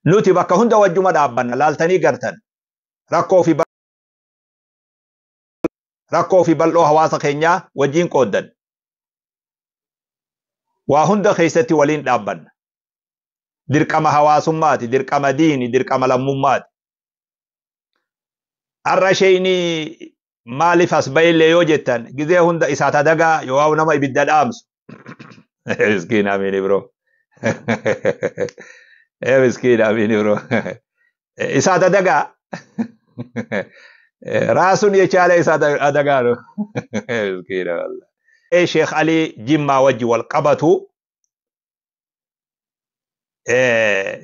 Nuti bakka hunda wajjuma dhaabbanna laaltanii gartan. Rakkoo fi bal'oo hawaasa keenyaa wajjiin qooddan. Waa hunda keessatti waliin dhaabbanna. Dirqama hawaasummaati, dirqama diini, dirqama lammummaati. Har'a isheen maaliif as ba'ellee yoo jettan, gizee hunda isaa tadagaa yoo nama ibidda dhaamsu. Miskiin amiin bro. Miskiin amiin bro. Isaa tadagaa. ራሱን የቻለ እሳት አደጋ ነው። ምስኪን ወላሂ። Sheekh Alii Jimmaa wajji wal qabatu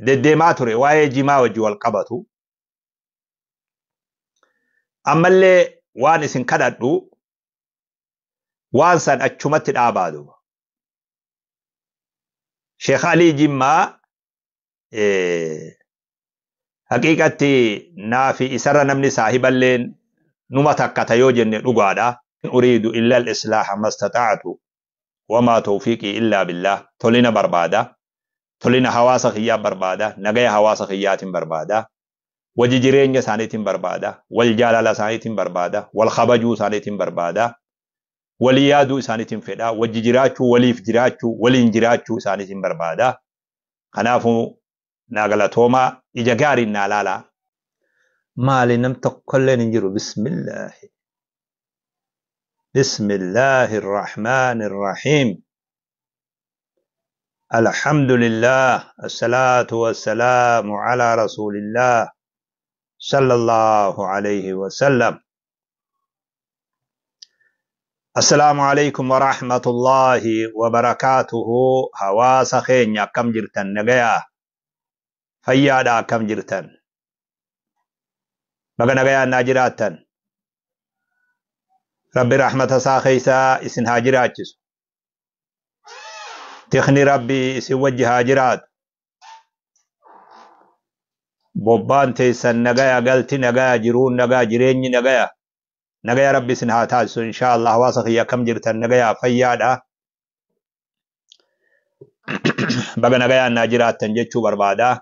deddeemaa ture, waa'ee jimaa wajji wal qabatu. Ammallee waan isin kadhadhu, waan san achumatti dhaabaa duuba. Sheekh Alii Jimmaa haqiiqatti naafi isarra namni saahiballeen numa takkata yoo jenne dhugaadha. أريد إلا الإصلاح ما استطعت وما توفيقي إلا بالله. Tolina barbaada. Tolina hawaasa kiyyaa barbaada. Nagaya hawaasa kiyyaatiin barbaada. Wajji jireenya isaaniitiin barbaada. Wal jaalala isaaniitiin barbaada. Wal kabajuu isaaniitiin barbaada. Walii yaaduu isaaniitiin fedha. Wajji jiraachuu, waliif jiraachuu, waliin jiraachuu isaaniitiin barbaada. Kanaafuu naa galatoomaa, ija gaariin naa laalaa. Maali, nam tokkolleen hin jiru. Bismillaahi. بسم الله الرحمن الرحيم. الحمد لله، الصلاة والسلام على رسول الله صلى الله عليه وسلم. السلام عليكم ورحمة الله وبركاته. Hawaasa keenya, akkam jirtan? Nagayaa, fayyaadha? Akkam jirtan? Baga nagayaan naa jiraattan. Rabbi rahmata isaa keessa isin haa jiraachisu. Tikni Rabbi isin wajji haa jiraatu. Bobbaan teessan nagaya, galti nagaya, jiruun nagaa, jireenyi nagaya. Nagaya Rabbi isin haa taasisu insha Allah. Hawaasa kiyya, akkam jirtan? Nagayaa, fayyaadha? Baga nagayaan naa jiraattan jechuu barbaada.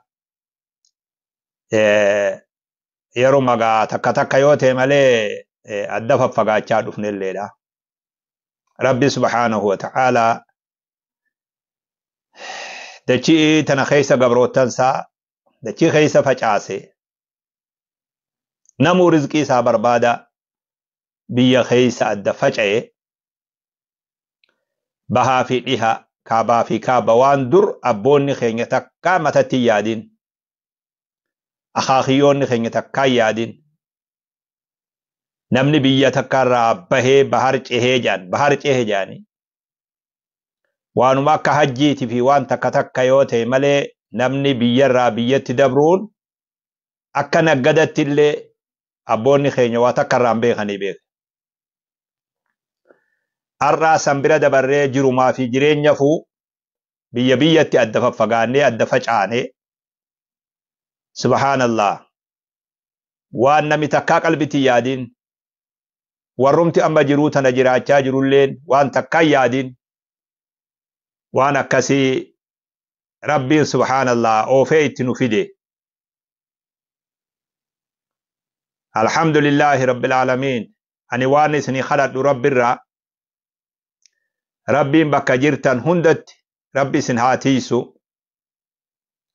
Yeroo magaa takka takka yoo ta'e malee adda faffagaachaa dhufnelleedha. Rabbi subhaanahu wa ta'aalaa dachii tana keessa gabroottansaa dachii keessa facaase, namuu rizqii isaa barbaada biyya keessa adda faca'e, bahaa fi dhiha, kaabaa fi kaaba, waan dur abboonni keenya takkaa matatti hin yaadin, akaakiyyoonni keenya takkaa hin yaadin, namni biyya takka irraa bahee bahar cehee jedhan, bahar cehee jedhani, waanuma akka hajjiitii fi waan takka takka yoo ta'e malee, namni biyyarraa biyyatti dabruun akka naggadatti illee abboonni keenya waa takka irraa hin beekanii beeka. Har'aa san bira dabarree jirumaa fi jireenya fuu biyya biyyatti adda faffagaannee adda facaanee, subhaanallah, waan namni takkaa qalbitti yaadin, warrumti amma jiruu tana jiraachaa jirulleen waan takkaa yaadin, waan akkasii Rabbiin subhaanallah oofee itti nu fide. Alhamdulillahi rabbil aalamiin. Ani waan isinii kadhadhu Rabbirraa, Rabbiin bakka jirtan hundatti Rabbi isin haa tiisu.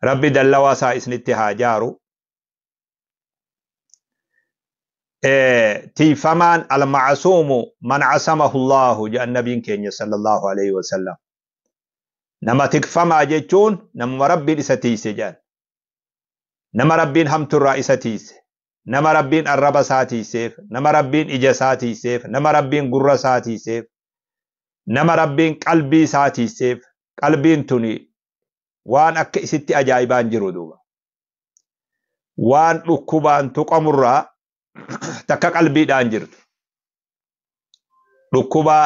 Rabbi dallawaa isaa isinitti haa jaaru. Tiifamaan المعصوم من عصمه الله jedhan nabiin keenya sallallahu alaihi wasallam. Nama tikfamaa jechuun namuma Rabbiin isa tiise jedhan. Nama Rabbiin hamturraa isa tiise. Nama Rabbiin arraba isaa tiiseef, nama Rabbiin ija isaa tiiseef, nama Rabbiin gurra isaa tiiseef, nama Rabbiin qalbii isaa tiiseef. Qalbiin tuni waan akka isitti ajaa'ibaan jiru duuba. Waan dhukkubaan tuqamurraa takka qalbiidhaan jirtu. Dhukkuba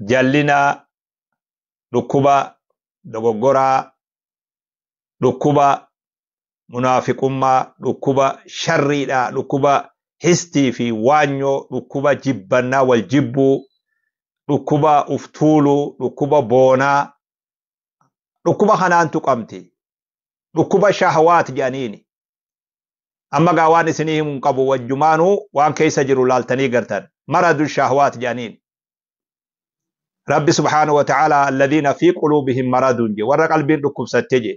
jallinaa, dhukkuba dogoggoraa, dhukkuba munaafiqummaa, dhukkuba sharriidhaa, dhukkuba histii fi waanyoo, dhukkuba jibbannaa wal jibbuu, dhukkuba uftuuluu, dhukkuba boonaa, dhukkuba kanaan tuqamti. Dhukkuba shahwaat jedhaniini. Amma gaa waan isinii himuun qabu, wajjumaanuu waan keessa jiru laaltanii gartan. Maradu shahwaat jedhaniini. Rabbi subhaanahu wa ta'ala alladhiina fi quluubihim maradun je, warra qalbiin dhukkubsatte je.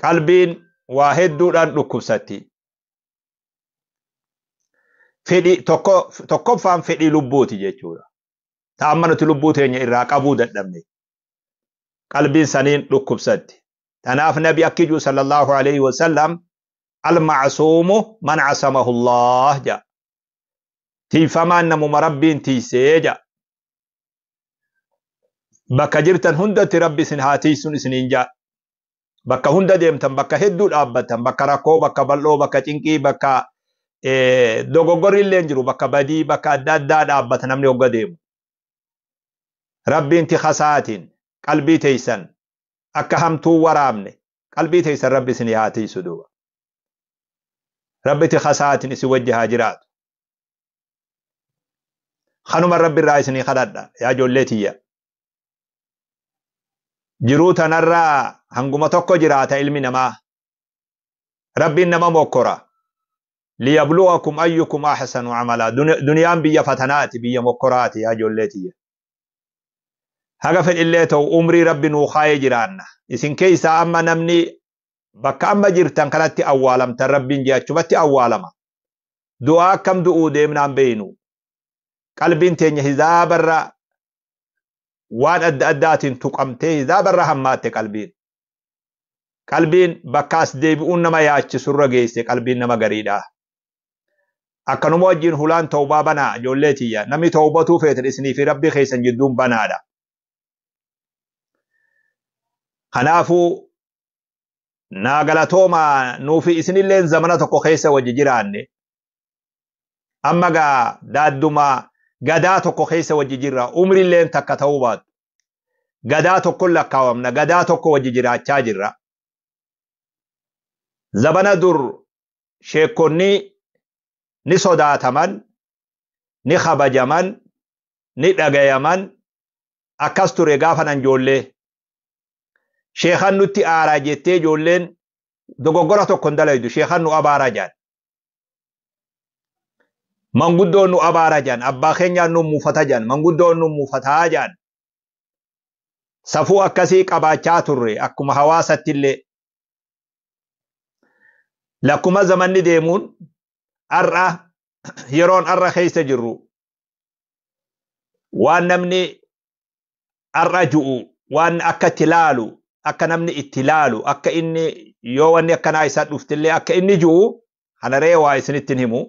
Qalbiin waa hedduudhaan dhukkubsatti. Fedhii tokko tokkoffaan fedhii lubbuuti jechuudha. Ta amma nuti lubbuu teenya irraa qabuu dadhabne. Qalbiin saniin dhukkubsatti. Tanaaf Nabi akki jiru sallallahu alayhi wa sallam, al-ma'suumu man asamahu Allah ja. Tiifamaan namuma Rabbiin tiisee ja. Bakka jirtan hundatti Rabbi isin haa tiisuun isiniin jaa. Bakka hunda deemtan, bakka hedduu dhaabbattan, bakka rakkoo, bakka bal'oo, bakka cinqii, bakka dogoggorri illee jiru, bakka badii, bakka adda addaa dhaabbata namni hogga deemu. Rabbiin tikasaatiin qalbii teessan akka hamtuu waraabne, qalbii teessan Rabbi isin haa tiisu duuba. Rabbi tikasaatiin isin wajji haa jiraatu. Kanuma Rabbi irraa isinii kadhadha, yaa ijoollee tiyya. Jiruu tanarraa hanguma tokko jiraata ilmi namaa. Rabbiin nama mokkora. Liyabluwakum ayyukum ahsanu amala. Duniyaan biyya fatanaati, biyya mokkoraati, yaa ijoollee tiyya. Haga fedhillee ta'u umrii Rabbi nuu kaayee jiraanna. Isin keessaa amma namni bakka amma jirtan kanatti awwaalamtan, Rabbiin jee achumatti awwaalama. Du'aa akkam du'uu deemnaan beeynu. Qalbiin teenya hizaabarra waan adda addaatiin tuqamtee hizaabarra hammaatte qalbiin. Qalbiin bakka as deebi'uun nama yaachisurra geesse qalbiin nama gariidha. Akkanuma wajjin hulaan tawbaa banaa, ijoollee tiyya. Namni tawbatuu feetan isinii fi Rabbii keessan jidduun banaadha. Kanaafuu naa galatoomaa, nuufi isinilleen zamana tokko keessa wajji jiraanne. Amma gaa daadduma gadaa tokko keessa wajji jirra. Umrilleen takka ta'uu baattu. Gadaa tokko lakkaawamna. Gadaa tokko wajji jiraachaa jirra. Zabana dur sheekonni ni sodaataman, ni kabajaman, ni dhagayaman, akkas ture gaafa nan ijoollee. Sheekan nutti aaraa jettee ijoolleen dogoggora tokko hin dalaydu, sheekan nu abaaraa jaan. Manguddoon nu abaara jaan, abbaa keenyaan nu muufata jaan, manguddoon nu muufataa jaan. Safuu akkasii qabaachaa turre akkuma hawaasatti illee. Lakkuma zamanni deemuun har'a yeroon har'a keessa jirru, waan namni har'a ju'u, waan akka itti laalu, akka namni itti laalu, akka inni yoo wanni akkanaa isaa dhuftillee akka inni ju'u kanaree waa isinitti himu.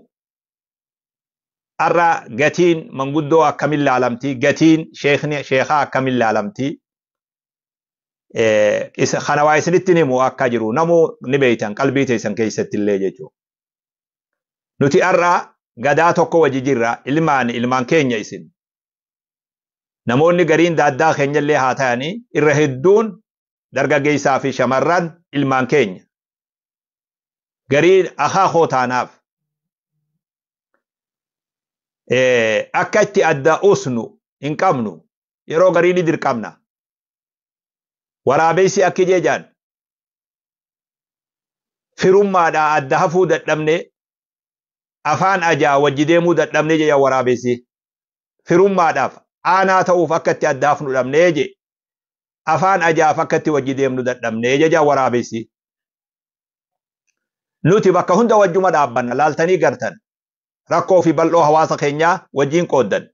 Har'a gatiin manguddoo akkamin laalamti, gatiin sheekni sheekaa akkamin laalamti. Kana waa isinitti himu, akka jiru namuu ni beeytan qalbii teessan keessatti illee jechuudha. Nuti har'a gadaa tokko wajji jirra, ilmaan ilmaan keenya isin. Namoonni gariin daaddaa keenyallee haa ta'anii, irra hedduun dargaggeessaa fi shamarran ilmaan keenya. Gariin akaakoo taanaaf. Akka itti adda usnu hin qabnu, yeroo garii ni dirqamna. Waraabessi akki jeejaan firummaadhaa adda hafuu dadhabne, afaan ajaa wajji deemuu dadhabne jedha waraabessi. Firummaadhaaf aanaa ta'uuf akka itti adda hafnu dhabnee je. Afaan ajaaf akka itti wajji deemnu dadhabnee jeja waraabessi. Nuti bakka hunda wajjuma dhaabbanna, laaltanii gartan. Rakkoo fi bal'oo hawaasa keenyaa wajjin qooddan.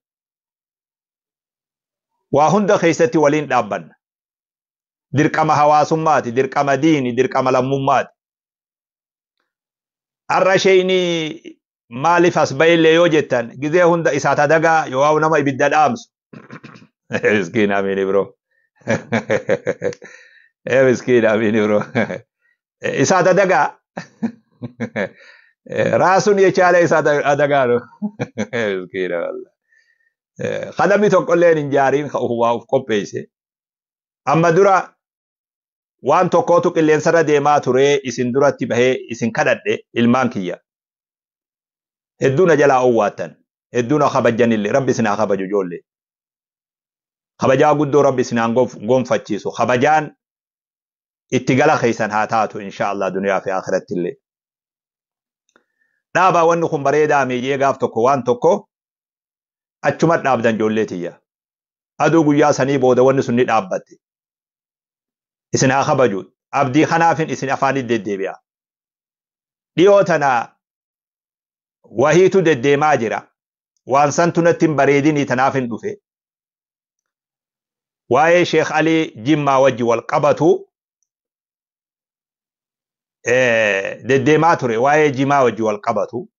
Waa hunda keessatti waliin dhaabbanna. Dirqama hawaasummaati, dirqama diini, dirqama lammummaati. Har'a sheeyni maaliif as ba'ellee yoo jettan, gizee hunda isaa tadagaa yoo nama ibidda dhaamsu. Miskiin amiini bro. Miskiin amiini bro. Isaa tadagaa. ራሱን የቻለ እሳት አደጋ ነው። Miskiina wallah. Kadamni tokkolleen hin jaariin waa uf qopheesse. Amma dura waan tokkootu qilleensarra deemaa ture, isin duratti bahee isin kadhadhe, ilmaan kiyya. Hedduu na jalaa owwaattan. Hedduu na kabajjanillee, Rabbi isin haa kabaju ijoollee. Kabajaa guddoo Rabbi isin haa gonfachiisu. Kabajaan Itti gala keessan haa taatu insha Allah duniyaa fi akhiratti illee. Dhaabaa wanni kun bareedaa miijee gaaf tokko waan tokko achuma dhaabdan ijoollee tiyya. Aduu guyyaa sanii booda wanni sun ni dhaabbatte. Isin haa kabaju. Abdii kanaafin isin afaanii deddeebi'a. Dhiyoo tana wahiitu deddeemaa jira. Waan santu natti hin bareedinii tanaaf hin dhufe. Waa'ee Sheekh Alii Jimmaa wajji wal qabatu deddeemaa ture. Waa'ee Jimaa wajji wal qabatu.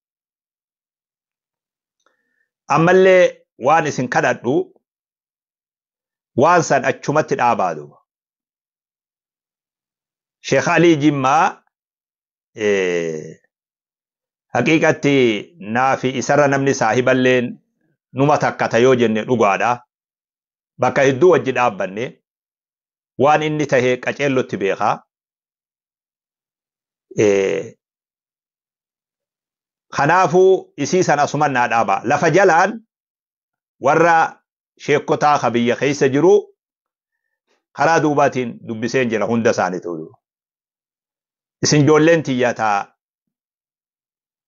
Ammallee waan isin kadhadhu waan san achumatti dhaabaa duuba. Sheekh Alii Jimmaa haqiiqatti naafi isarra namni saahiballeen numa takkata yoo jenne dhugaadha. Bakka hedduu wajji dhaabbanne waan inni tahee qaceellotti beekaa. Kanaafuu isii san asuman naa dhaaba. Lafa jalaan warra sheekotaa ka biyya keessa jiru karaa duubaatiin dubbiseen jira hunda isaaniitu. Isin ijoolleen tiyya taa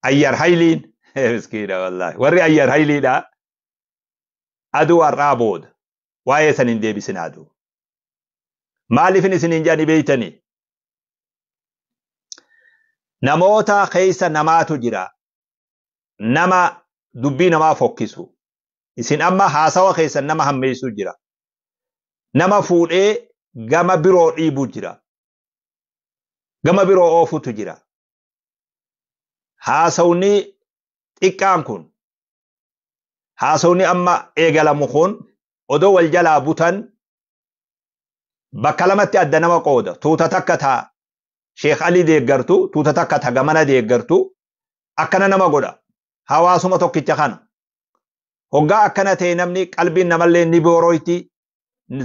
ayyar hayliin miskiina wallaahi warri ayyar hayliidha aduu har'aa booda waa'ee san hin deebisin aduu. Maaliifin isin hin jedhani beeytanii? Namoota keessa namaatu jira. Nama dubbii namaa fokkisu. Isin amma haasawa keessan nama hammeessu jira. Nama fuudhee gama biroo dhiibu jira. Gama biroo oofutu jira. Haasawni xiqqaan kun haasawni amma eegalamu kun odoo wal jalaa butan bakka lamatti adda nama qooda. Tuuta takka taa Sheekh Alii deeggartu, tuuta takka ta gamana deeggartu akkana nama godha. Hawaasuma tokkicha kana. Hoggaa akkana ta'e namni qalbiin namallee ni booroyti,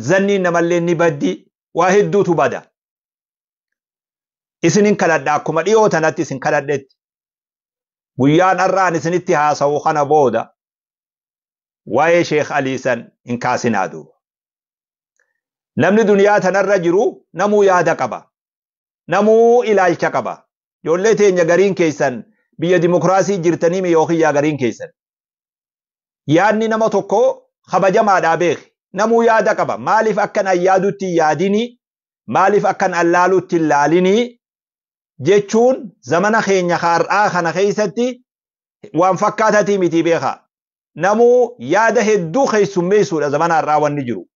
zanniin namallee ni baddi, waa hedduutu bada. Isinin kadhadha akkuma dhiyoo tanatti isin kadhadhetti. Guyyaan har'aan isinitti haasa'u kana booda waa'ee Sheekh Alii san hin kaasinaa duuba. Namni duniyaa tanarra jiru namuu yaada qaba. Namuu ilaalcha qaba. Ijoollee teenya gariin keessan biyya dimokiraasii jirtanii yookiin yaa gariin keessan. Yaadni nama tokko kabajamaadhaa beeki. Namuu yaada qaba. Maaliif akkan an yaadutti hin yaadinii? Maaliif akkan an laalutti hin laalinii? Jechuun zamana keenya har'aa kana keessatti waan fakkaatatii miti beekaa. Namuu yaada hedduu keessummeessuudha zamana har'aa wanni jiru.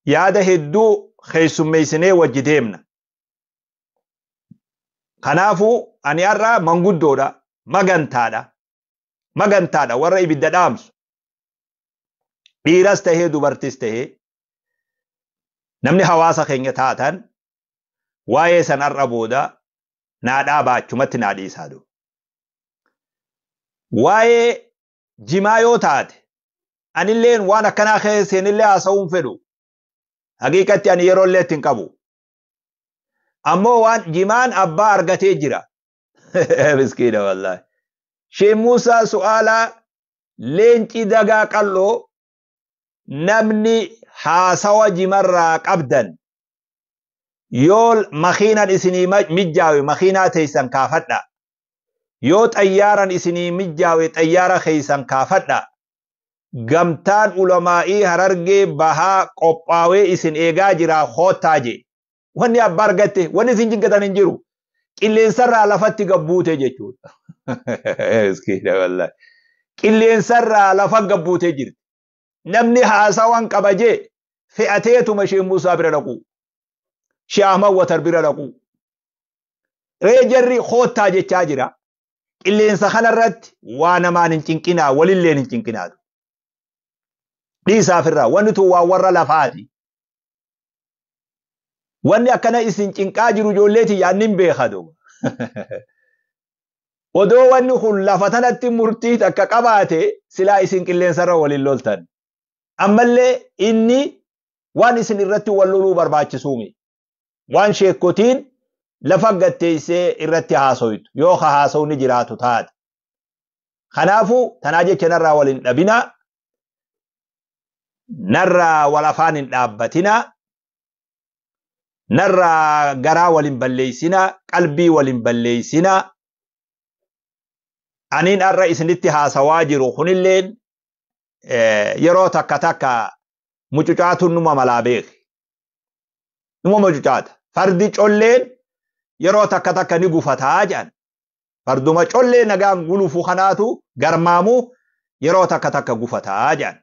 Yaada hedduu keessummeessinee wajji deemna. Kanaafuu ani har'a manguddoodha, magantaadha. Magantaadha warra ibidda dhaamsu. Dhiiras tahee dubartis tahee namni hawaasa keenya taatan waa'ee san har'a booda naa dhaabaa achumatti naa dhiisaa duuba. Waa'ee jimaa yoo taate anilleen waan akkanaa keesseenillee haasa'uun fedhu. Haqiiqatti ani yeroo illee ittiin qabu. Ammoo waan jimaan abbaa argatee jira. Miskiina wallaahi. Sheekh Muusaa su'aalaa leenci dagaa qal'oo namni haasawa jimarraa qabdan yoo makiinan isinii mijjaawe makiinaa teessan kaafadha. Yoo xayyaaran isinii mijjaawe xayyaara keessan kaafadha. Gamtaan ulamaa'ii Harargee bahaa qophaawee isin eegaa jira koottaa jee. Wanni abbaa argatte wanni isin jiggatan hin jiru. Qilleensarraa lafatti gabbuute jechuudha. Miskiina wallaahi. Qilleensarraa lafa gabbuutee jirti. Namni haasawaan qaba jee fe'ateetuma Sheekh Muusaa bira dhaqu. Sheekh Ahmad Watar bira dhaqu. Ree jarri koottaa jechaa jira. Qilleensa kanarratti waa namaan hin cinqinaa walilleen hin cinqinaa. Dhiisaaf irraa wanni tun waan warra lafaati. Wanni akkana isin cinqaa jiru ijoollee tiyya anni hin beeka duuba. Odoo wanni kun lafa tanatti murtii takka qabaate silaa isin qilleensarra waliin loltan. Ammallee inni waan isin irratti wal loluu barbaachisuumi. Waan sheekkotiin lafa gatteessee irratti haasoytu yoo ka haasawni jiraatu taate. Kanaafuu tanaa jecha narraa wal hin dhabinaa. Narraa wal afaan hin dhaabbatinaa. Narraa garaa walin balleeysinaa, qalbii walin balleeysinaa. Aniin har'a isinitti haasawaa jiru kunilleen yeroo takka takka mucucaatuun numa malaa beeki. Numa mucucaata. Fardi colleen yeroo takka takka ni gufataa jedhan. Farduma collee nagaan gulufu kanaatu garmaamuu yeroo takka takka gufataa jedhan.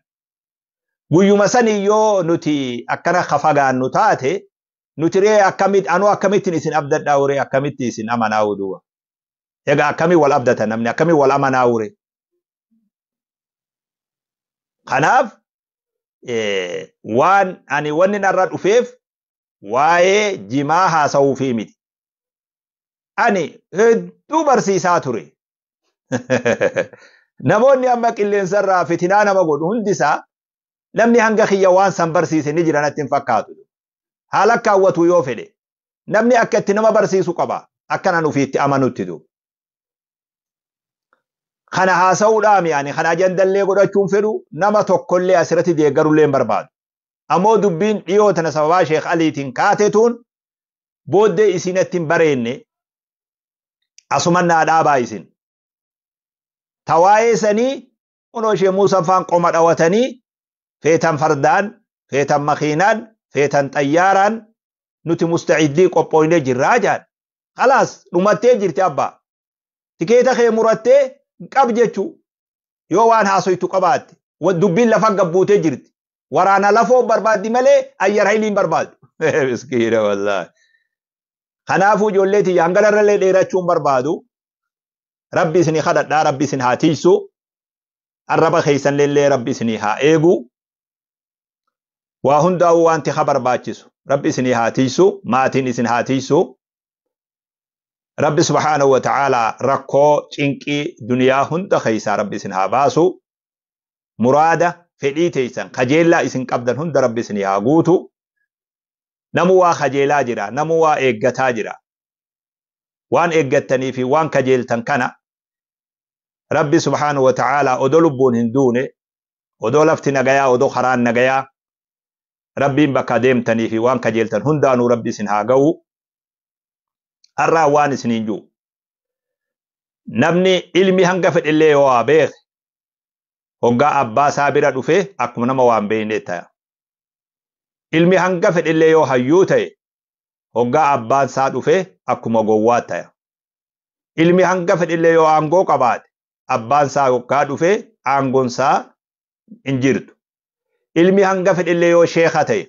Guyyuma sanii yoo nuti akkana kafagaannu taate, nuti ree akkamit anuu akkamittiin isin abdadhaa uree, akkamitti isin amanaa duuba? Egaa akkamii wal abdata namni, akkamii wal amanaa ure? Kanaaf waan ani wanni narra dhufeef waa'ee jimaa haasa'uufii miti. Ani hedduu barsiisaa ture. Namoonni amma qilleensarraa fitinaa nama godhu hundisaa, namni hanga kiyya waan san barsiise ni jira natti hin fakkaatu. Haala kaawwatu yoo fedhe, namni akka itti nama barsiisu qaba. Akkanan ofiitti amanutti duuba. Kana haasa'uudhaami ani kana ajandallee godhachuun fedhu, nama tokkollee asirratti deeggarullee hin barbaadu. Ammoo dubbiin dhiyoo tana sababaa Sheekh Aliitiin kaatetuun booddee isinatti hin bareenne, asuman naa dhaabaa isin. Tawaa'ee sanii kunoo ishee Muusan faan qoma dhawatanii, feetan fardaan, feetan makiinaan, feetan xayyaaraan, nuti musta'iddii qophooynee jirraa jaan. Khalaas, dhumattee jirti abbaa. Tikeeta kee murattee qab jechuu, yoo waan haasoytu qabaatte, dubbiin lafa gabbuutee jirti. Waraana lafoo barbaaddi malee ayyar hayiliin barbaadu. Miskiina wallaahi. Kanaafuu ijoollee tiyya, hanganarrallee dheerachuun barbaadu. Rabbi isinii kadhadhaa, Rabbi isin haa tiisu. Arraba keessanillee Rabbi isinii haa eegu. Waa hundaa'uu wanti ha barbaachisu. Rabbi isinii haa tiisu. Maatiin isin haa tiisu. Rabbi subhaanahu wa ta'ala rakkoo cinqii duniyaa hunda keessaa Rabbi isin haa baasu. Muraada fedhii teessan kajeellaa isin qabdan hunda Rabbi isinii haa guutu. Namu waa kajeelaa jira. Namu waa eeggataa jira. Waan eeggattanii fi waan kajeeltan kana Rabbi subhaanahu wa ta'ala odoo lubbuun hin duune, odoo lafti nagayaa, odoo karaan nagayaa, Rabbiin bakka deemtanii fi waan kajeeltan hundaanuu Rabbi isin haa ga'u. Har'aa waan isiniin jiru. Namni ilmi hanga fedhillee yoo waa beeke, hoggaa abbaa isaa bira dhufe akkuma nama waan beekne ta'a. Ilmi hanga fedhillee yoo hayyuu ta'e, hoggaa abbaan isaa dhufe akkuma gowwaa ta'a. Ilmi hanga fedhillee yoo aangoo qabaate, abbaan isaa hoggaa dhufe aangoon isaa hin jirtu. Ilmi hanga fedhillee yoo sheeka ta'e,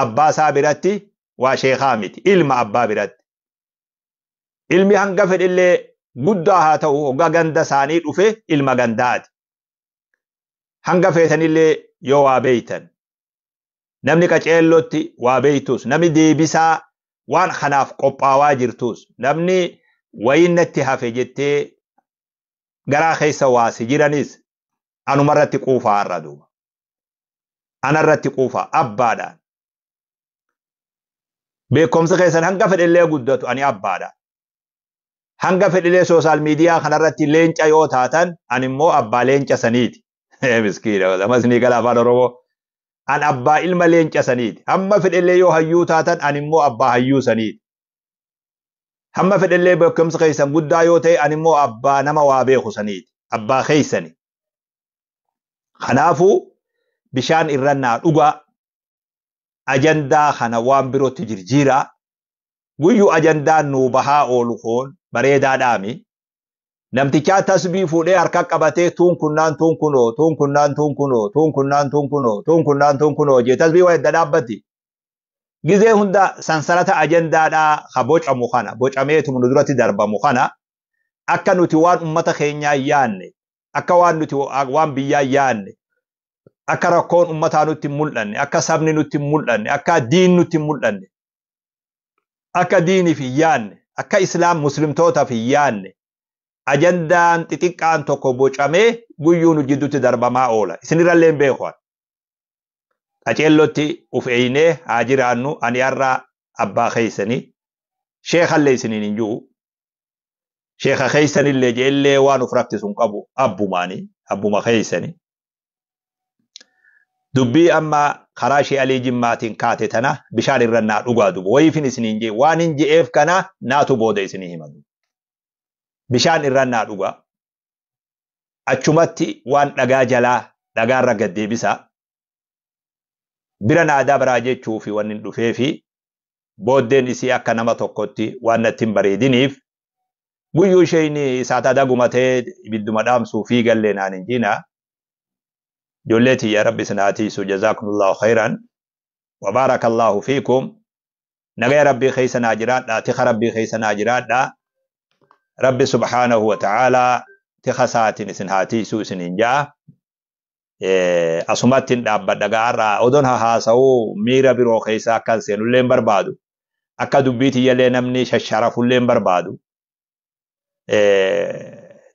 abbaa isaa biratti waa sheekaa miti, ilma abbaa biratti. Ilmi hanga fedhillee guddaa haa ta'u, hoggaa ganda isaanii dhufe ilma gandaati. Hanga feetanillee yoo waa beeytan, namni qaceellotti waa beeytus, namni deebisaa waan kanaaf qophaawaa jirtus, namni wayiin natti hafe jettee garaa keessa waasi jiranis, anumarratti quufaa har'a duuba. Anarratti quufaa abbaadhaan. Beekumsa keessan hanga fedhillee guddatu, ani abbaadha. Hanga fedhillee social media kanarratti leenca yoo taatan, ani immoo abbaa leenca saniiti. Miskiina, amas ni gala afaan Oromoo. An abbaa ilma leenca saniiti. Hamma fedhillee yoo hayyuu taatan, ani immoo abbaa hayyuu saniiti. Hamma fedhillee beekumsa keessan guddaa yoo ta'e, ani immoo abbaa nama waa beeku saniiti. Abbaa keessani. Kanaafuu bishaan irrannaa dhugaa, ajandaa kana waan birootti jirjiiraa. Guyyuu ajandaan nuu bahaa oolu kun bareedaadhaami. Namtichaa tasbii fuudhee harka qabatee tuun kunnaan tuun kunoo, tuun kunnaan tuun kunoo, tuun kunnaan tuun kunoo, tuun kunnaan tuun kunoo jee tasbii waa edda dhaabbatti. Gizee hunda sansalata ajandaadhaa ka bocamu kana, bocameetu nu duratti darbamu kana, akka nuti waan ummata keenyaa yaanne, akka waan nuti waan biyyaa yaanne, akka rakkoon ummataa nutti hin mul'anne, akka sabni nutti hin mul'anne, akka diin nutti hin mul'anne, akka diiniif hin yaanne, akka islaam muslimtootaaf hin yaanne, ajandaan xixiqqaan tokko bocamee guyyuu nu jidduutti darbamaa oola. Isinirrallee hin beeku. Qaceellotti uf eeynee haa jiraannu. Ani har'a abbaa keessanii, sheekallee isiniin hin jiru. Sheeka keessanillee jeellee waan uf rakkisu hin qabu, abbumaani, abbuma keessanii. Dubbii amma Karaa Shee Alii Jimmaatiin kaate tana bishaan irra naa dhugaa duba. Wayiifin isiniin jee waan hin je'eef kana naatu booda isinii hima duba. Bishaan irra naa dhugaa. Achumatti waan dhagaa jalaa dhagaarra gad deebisaa. Bira naa dabraa jechuu fi wanni hin dhufeefi booddeen isii akka nama tokkotti waan natti hin bareediniif guyyuu isheen isaata daguma ta'ee ibidduma dhaamsuu fiigallee naan hin jiina. Ijoollee tiyya Rabbi isin haa tiisu, jazaakumullahu khayran wa baarakallahu fiikum. Nagaya Rabbii keessa naa jiraadha, tika Rabbii keessa naa jiraadha. Rabbi subhaanahu wa ta'aalaa tika isaatiin isin haa tiisu isiniin ja'a. Asumatti hin dhaabbadha gaarraa odoon hahaasa'uu miira biroo keessa akka hin seenullee hin barbaadu. Akka dubbii tiyyallee namni shasharafullee hin barbaadu.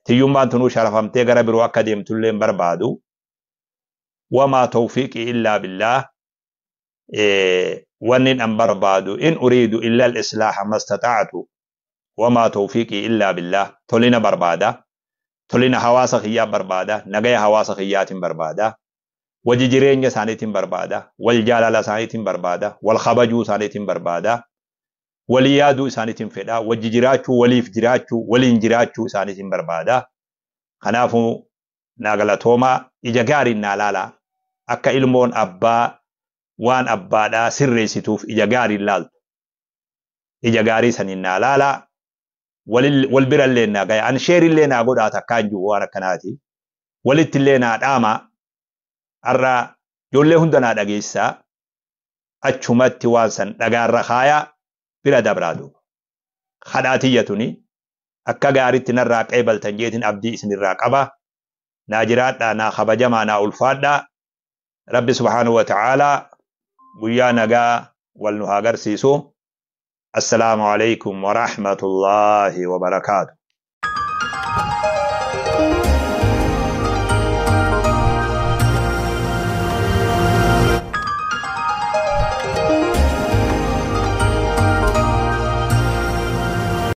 Tiyyummaan tunuu sharafamtee gara biroo akka deemtullee hin barbaadu. Wamaa tawfiiqii illaa billaah. Wanni an barbaadu in uriidu illa al-islaaha mastata'atu wamaa tawfiiqii illaa billaah. Tolina barbaada. Tolina hawaasa kiyyaa barbaada. Nagaya hawaasa kiyyaatiin barbaada. Wajji jireenya isaaniitiin barbaada. Wal jaalala isaaniitiin barbaada. Wal kabajuu isaaniitiin barbaada. Walii yaaduu isaaniitiin fedha. Wajji jiraachuu, waliif jiraachuu, waliin jiraachuu isaaniitiin barbaada. Kanaafuu naa galatoomaa, ija gaariin naa laalaa. Akka ilmoon abbaa waan abbaadhaa sirreessituuf ija gaariin laaltu. Ija gaarii saniin naa laalaa. Wal birallee naa gaya. An sheerillee naa godhaa takkaan jiru waan akkanaati. Walittillee naa dhaamaa. Har'a ijoollee hunda naa dhageessaa. Achumatti waan san dhagaarra kaayaa bira dabraa duuba. Kadhaa tiyya tuni akka gaariitti narraa qeebaltan jeetiin abdii isinirraa qaba. Naa jiraadhaa, naa kabajamaa, naa ulfaadhaa. Rabbi subhaanahu wa ta'aalaa guyyaa nagaa wal nu haa agarsiisu. Assalaamu alaikum wa rahmatullaahi wa barakaatu.